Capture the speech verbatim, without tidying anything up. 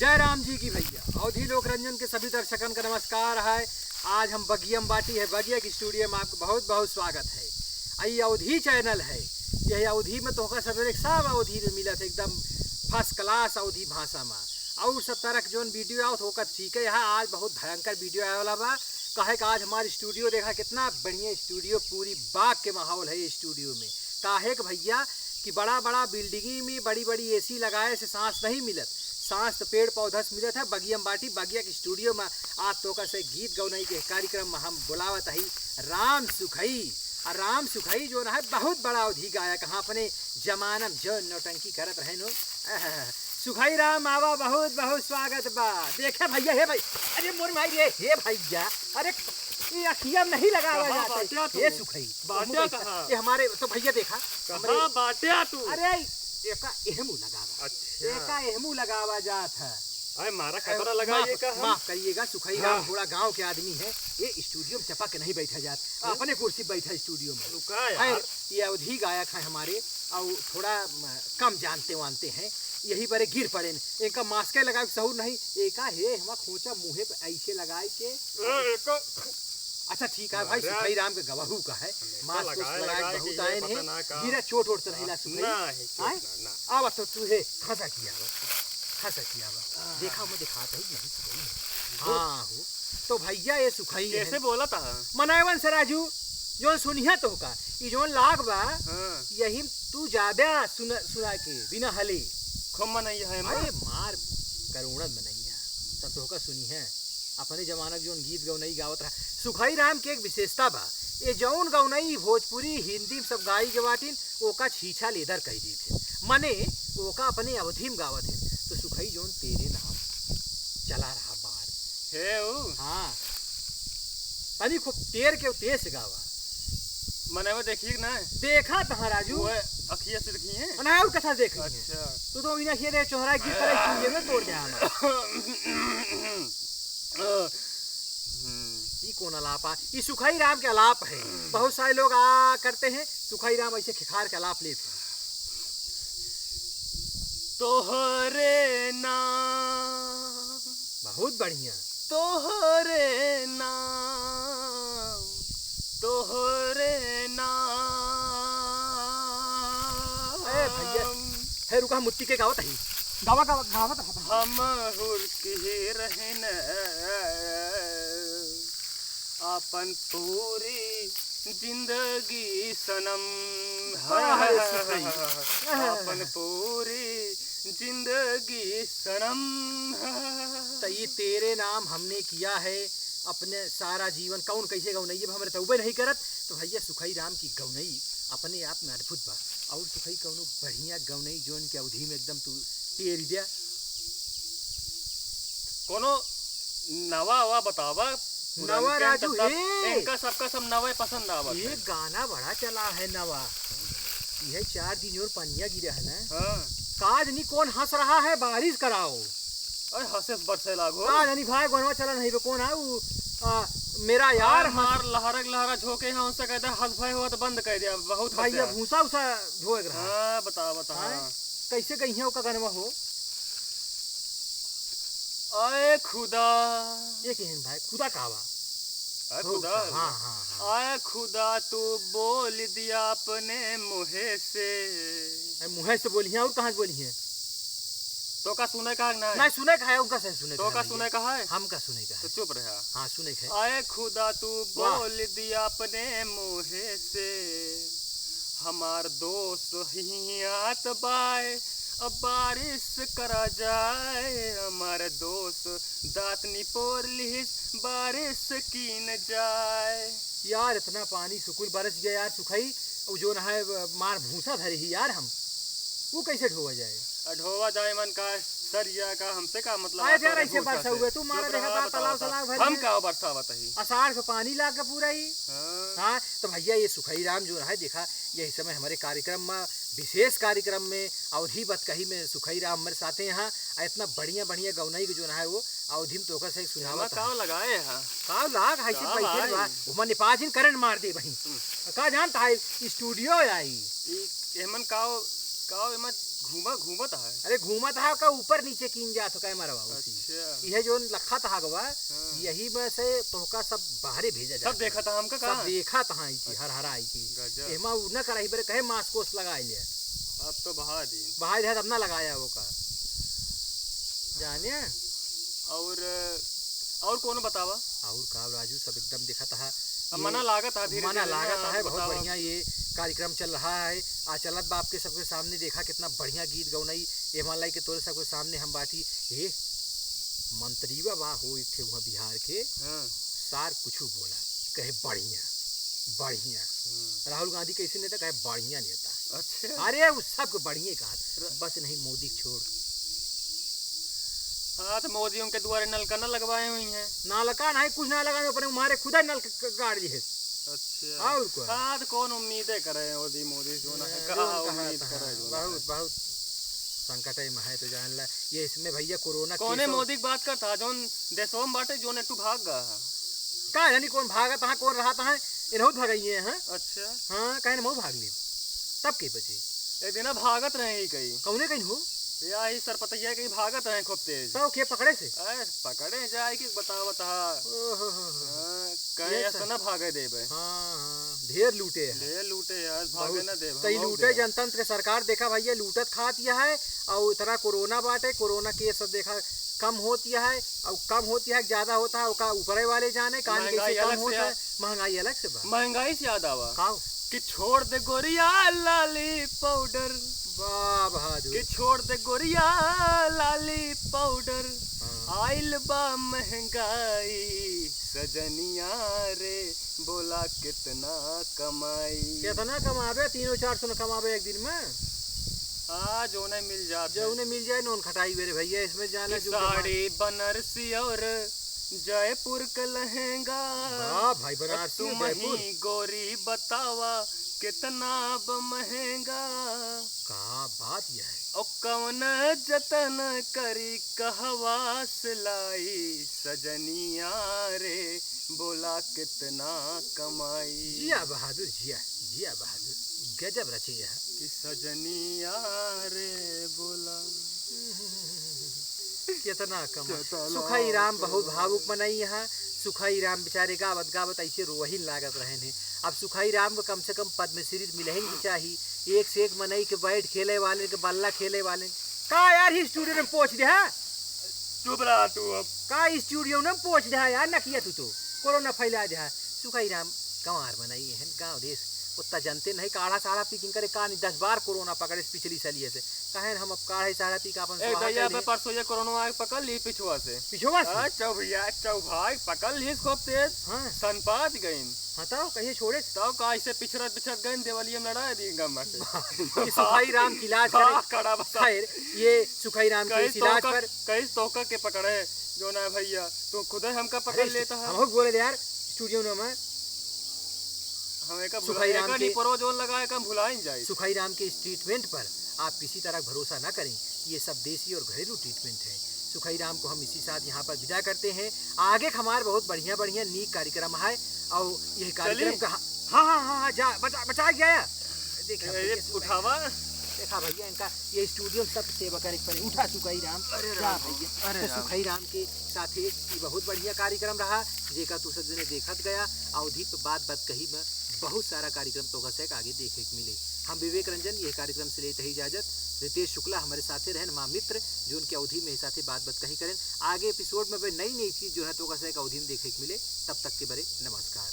जय राम जी की भैया, अवधी लोक रंजन के सभी दर्शकन का नमस्कार है। आज हम बगिया में बाटी है, बगिया की स्टूडियो में आपका बहुत बहुत स्वागत है। आ ई अवधी चैनल है, यह अवधी में तोहका सब एक सब अवधी में मिलत है, एकदम फर्स्ट क्लास अवधी भाषा में। और सब तरह के जोन वीडियो आवत होकर ठीक है, यहाँ आज बहुत भयंकर वीडियो आए वाला बा। काहे का आज हमारी स्टूडियो देखा, कितना बढ़िया स्टूडियो, पूरी बाग के माहौल है ये स्टूडियो में। काहे के भैया कि बड़ा बड़ा बिल्डिंगी में बड़ी बड़ी एसी लगाए से सांस नहीं मिलत, सांस तो पेड़ पौधा से मिलत है। बगिया में बाटी, बगिया के स्टूडियो में आज तोहका से गीत गौनई के कार्यक्रम में हम बुलावत हई राम सुखई। आ राम सुखई जोन है बहुत बड़ा अवधी गायक, हाँ, अपने जमाना में जो नौटंकी करत रहे नो। सुखई राम आवा, बहुत बहुत स्वागत बा। देखे भैया, हे भाई, अरे मोर माई रे, हे भैया, अरे ये अखिया में नहीं लगावा कहाँ जाता है। बाट्या तू? हे सुखई, बाट्या मुँह कहाँ? ये हमारे तो भैया देखा, हमरे कहाँ बाट्या तू? अरे एका एहमू लगावा, अच्छा। एका एहमू लगावा जात है। अरे मारा अरे, खतरा लगा माफ, ये का हम? माफ करिएगा, सुखई हाँ। राम थोड़ा गांव के आदमी है, ये स्टूडियो में चपक के नहीं बैठा जात, हम्म? अपने कुर्सी पे बैठा स्टूडियो में। रुका यार। खैर, ये अवधी गायक है हमारे, और थोड़ा म, कम जानते वानते हैं, यही बरे गिर पड़े न। इनका मास्क लगाए के सहूर नहीं, एका हे हमार खोंचा मुँहे पे ऐसे लगाए के। ए, एका अच्छा ठीक है भाई, अरे। सुखई राम के गवाहू का है, हमेशा मास्क उस्क लगाए लगाए के बहुत ये आए पता हैं, ना का। गिरा चोट ओट तो नहीं ला सुखई? ना, है चोट आए? ना, ना। आवा तो तू हे, हंसा किया बा, हंसा किया बा। आह। देखा, मैं दिखाता ही नहीं सुखई है। वो हाँ हो, तो भैया ये सुखई है। कैसे बोला था? मनावन से राजू, जोन सुनिया तोहका, ई जोन लाग बा, हाँ। यही तू ज्यादा सुन-, सुना के, बिना हले। खूब मनई है, माँ। अरे मार, करोड़न मनई है, तब तोहका सुनी है। अपने जमाना के जोन गीत गौनई गावत रहा। सुखई राम के एक विशेषता बा, ये जौन गौनई भोजपुरी, हिंदी में सब गाई के बाटिन, ओका छीछा लेदर कह दी थे, मने ओका अपने अवधी में गावत हैं। तो सुखई जोन तेरे नाम चला रहा बार। हे ऊ? हाँ। तनी खूब तेर के तेज से गावा। मने वो देखिए कि ना? देखा तहाँ राजू। वो अखिया से देखी है? ना, और कथा देख रही है। अच्छा। तू तो इन्हें ये दे चोहरा गिर पड़े, तू ये में तोड़ दे हमारा। हम्म। ई कौन अलाप आ? ई सुखई राम के अलाप है। बहुत सारे लोग आ करते हैं, सुखई राम ऐसे खिखार के अलाप लेते हैं। तोहरे नाम। बहुत बढ़िया। तोहरे नाम, तोहरे नाम। ए भैया, हे रुका, हम मुत्ती के गावत हई। गावा, गावा, गावत रहा। हम हुरकी रहन आपन पूरी जिंदगी सनम। वाह रे सुखई। आपन पूरी जिंदगी सनम। त ई तेरे नाम हमने किया है अपने सारा जीवन। कौन कैसे गौनई, अब हमरे तौबे नहीं करत। तो भैया सुखई राम की गौनई अपने आप में अद्भुत बा। और सुखई कौनो बढ़िया गौनई जोन के अवधी में एकदम तू तेरी द्या। कोनो नवा आवा बतावा। पुरनके नवा राजू, सब, हे। इनका सबका सब नवा पसंद आवत ये है। गाना बड़ा चला है नवा। ये चार दिन और पनिया गिरा है ना। हाँ। काज नी कौन हंस रहा है, बारिश कराओ। अरे हंसे से बरसे लागो। काज नी भाई, गोनवा चला नहीं बे, कौन है वो? आ, मेरा यार अरे हंस मार लहरक लहरा झोंके हैं, उनसे कहते हैं, हंस भाई हुआ तो बंद कर दिया, बहुत भाई, हंसे ये हैं। भूसा उसा धोए के रहा। हाँ, बता, बता, हाँ? हाँ। कैसे गई है ओका गनवा हो? आए खुदा। ये केहन भाई, खुदा का बा? आए हो खुदा। का? हाँ, हाँ, हाँ। आए खुदा, तू बोल दिया अपने मुँहे से। अरे मुँहे से बोली है, और कहाँ से बोली है? तो का सुने का है कि नहीं? नहीं सुने का है, उनका से सुने तो का का है सुने भैया। का है? हम का सुने का तो है? चुप रहा। हाँ, सुने का है। आए खुदा, तू वाह। बोल दिया अपने मुँहे से, हमार दोस्त हियात बाय, अब बारिश करा जाए, हमार दोस्त दांत निपोर लिहिस, बारिश कीन जाए। यार, इतना पानी सुकुल बरस गया यार, सुखई, उ जोन है, मार भूसा धरे ही यार हम, वो कैसे ढोवा जाए? आ, ढोवा जाए मन का, सरिया का, हमसे का मतलब? अरे यार, ऐसे बरसा हुआ, तू मारा देखा था, तालाब, तालाब भर हम गया। का बरसावत ही? आषाढ़ के पानी लाग के पूरा ही। हाँ। हाँ, तो भैया, ये सुखई राम जो है, देखा, यही समय हमारे कार्यक्रम में, विशेष कार्यक्रम में, अवधी बतकही में सुखई राम हमारे साथे यहाँ, आ इतना बढ़िया, बढ़िया गौनई के जो है वो अवधी में तोकर से सुनावत एमा है। का लगाए है? का लाग है, का बैठे भाई? बा, वो मने पाँच दिन करंट मार दे भाई। हम्म। का जानता है, स्टूडियो आई। ई एमन का, का एमा घूमा, घूमत है। अरे घूमत है का, ऊपर नीचे कीन जात हो कैमरा बाबू सी। अच्छा। यह जोन लखत हा गवा, हाँ। यही में से तोहका सब बाहरे भेजा जात सब है। देखत है हमका सब कहाँ? देखत है इके, हर हर आई के। गजब। एमा उ न कराई बरे कहे मास्क ओस्क लगाई ले। अब तो बहा दी। बहा दे, तब ना लगाया वो का। जाने? और, और कौनो बतावा? और का राजू, सब एकदम देखत है। अब ये मना लागत है, धीरे मना धीरे लागत ना है, बहुत बतावा। बढ़िया ये कार्यक्रम चल रहा है। आ चलत बा आपके सबके सामने, देखा कितना बढ़िया गीत गौनई। ए मान लाई के तोरे सबके सामने हम बाटी, ए मंत्री बा, बा हो एक ठे वहाँ बिहार के, हाँ। सार कुछ बोला, कहे बढ़िया, बढ़िया। हाँ। राहुल गांधी कैसे नेता, कहे बढ़िया नेता। अच्छा। अरे उ सबके बढ़िया कहा, र- बस नहीं मोदी के छोड़। हाँ, तो मोदी उनके दुआरे नलका न लगवाए हुई हैं। नलका नहीं, कुछ ना लगाए, अपने मारे खुदा नल क-, क-, गाड़ लिए। अच्छा। और का? हाँ, तो कौन उम्मीदे करे मोदी, मोदी से, जो ना ए, कहा जो ना कहा उम्मीद था। करे, जो ना बहुत, करे। बहुत संकट है, महे तो जान ला। ये इसमें भैया कोरोना कौने केस मोदी की बात करता, जोन देशवा में बाटे, जोन एठू भाग गया है। का जानी कौन भागत है, कौन रहत है, इनहू भगइए हैं। अच्छा। हाँ, कहे ना मऊ भाग ली, तब के बची? एक दिन ना भागत रहे ही कहीं। कौने कहीं हो? या ही सरपतैया कहीं भागत रहे खूब तेज। तो के पकड़े से? अरे, पकड़े जाए कि बतावत हा। ओहो हो हो। हाँ, कहे ये ऐसा सर- ना भागे देबे। हाँ, हाँ, ढेर लूटे हैं। ढेर लूटे यार, भागे बहुत। ना देबे, तई हम लूटे जाए। जनतंत्र के सरकार देखा भैया, लूटत खात यह है, और इतना कोरोना बाटे, कोरोना केस सब देखा कम होत यह है, और कम होत यह है, ज्यादा होता है, ओका ऊपरे वाले जाने, कहानी महंगाई कैसे कम अलग से होता है। है। महंगाई अलग से बा। महंगाई से याद आवा। काव? कि छोड़ दे गोरिया लाली पाउडर। वाह बहादुर। कि छोड़ दे गोरिया लाली पाउडर। हाँ। आइल बा महंगाई सजनिया रे, बोला कितना कमाई। कितना कमाबे? तीनों चार सौ न कमाबे एक दिन में। हाँ, जौने मिल जात है। जौने मिल जाए, नोन खटाई बेरे भैया, इसमें जाना कि जो कमाई। साड़ी बनारसी और जयपुर का लहंगा। वाह भाई, बनारसी और तुम जयपुर। ही गोरी बतावा कितना ब महंगा। का बात यह है? ओ कौन जतन करी कहवा से लाई सजनिया रे, बोला कितना कमाई। जिया बहादुर, जिया, जिया बहादुर, गजब रचे यह। कि सजनिया रे बोला। कितना कमा। कितना सुखाई राम बहुत कमा। भावुक मनई यहाँ। सुखाई राम बेचारे गावत गावत ऐसे रोहिन लागत रहन हैं। अब सुखाई राम को कम से कम पद्मश्री मिलहिन की चाही। एक से एक मनई के बैट खेले वाले, के बल्ला खेले वाले। का यार ही स्टूडियो में पहुँच गया है? चुप रहा तू अब। का स्टूडियो में पहुँच गया है यार, न किया तू तो। कोरोना फैला दे है। सुखाई राम गंवार मनई हैं, गाँव देश। उतना जनते नहीं, काढ़ा साढ़ा पी किन करे का नहीं, दस बार कोरोना पकड़े पिछली सलिए से। कहे हम अब काढ़ा ही साढ़ा पी का अपन ए स्वाहा भैया, कर लिए। बे परसों ये कोरोना आके पकड़ ली पिछुआ से। पिछुआ से? आ, चौ भैया, चौ भाई पकड़ ली इसको तेज। हाँ। सनपात गइन। हाँ, तब कहिए छोड़े। तब का ऐसे पिछड़त पिछड़त गइन, देवलिया में लड़ा दी गम्मा से। ये सुखाई राम की इलाज करे। हाँ, कड़ा बता। खैर, ये सुखाई राम के कहीं इस इलाज तोका, पर कहीं तोका के पकड़े, जो ना भैया, तू खुदे हमका पकड़ अरे, लेता है। हम बोले यार, स्टूडियो में मैं हम एका भुला-, सुखाई राम एका के निपरो जोन लगाए, एका हम भुलाइन जाई। सुखाई राम के इस ट्रीटमेंट पर आप किसी तरह भरोसा ना करें, ये सब देसी और घरेलू ट्रीटमेंट है। सुखाई राम को हम इसी साथ यहाँ पर विदा करते हैं। आगे का हमार बहुत बढ़िया बढ़िया नीक कार्यक्रम है, और यह कार्यक्रम चली। का, हाँ, हाँ, हाँ, हाँ, जा, बचा, बचा गया। देखा ए, भैया, ये सुखाई उठावा। राम। देखा भैया, इनका ये स्टूडियो में सब सेवा करे के पड़े। उठा सुखाई राम। अरे जा राम। भैया। अरे तो राम। सुखाई राम के साथे ये बहुत बढ़िया कार्यक्रम रहा, जेका तू सब जने देखत गया। अवधी पे बात बात कही में बहुत सारा कार्यक्रम तोहका से आगे देखे के मिले। हम विवेक रंजन ये कार्यक्रम से लेते ही इजाजत। रितेश शुक्ला हमारे साथे रहन, हमार मित्र, जो उनके अवधी में साथे बात बात कही करें। आगे एपिसोड में बे नई नई चीज जो है तोहका से अवधी में देखे के मिले। तब तक के बरे नमस्कार।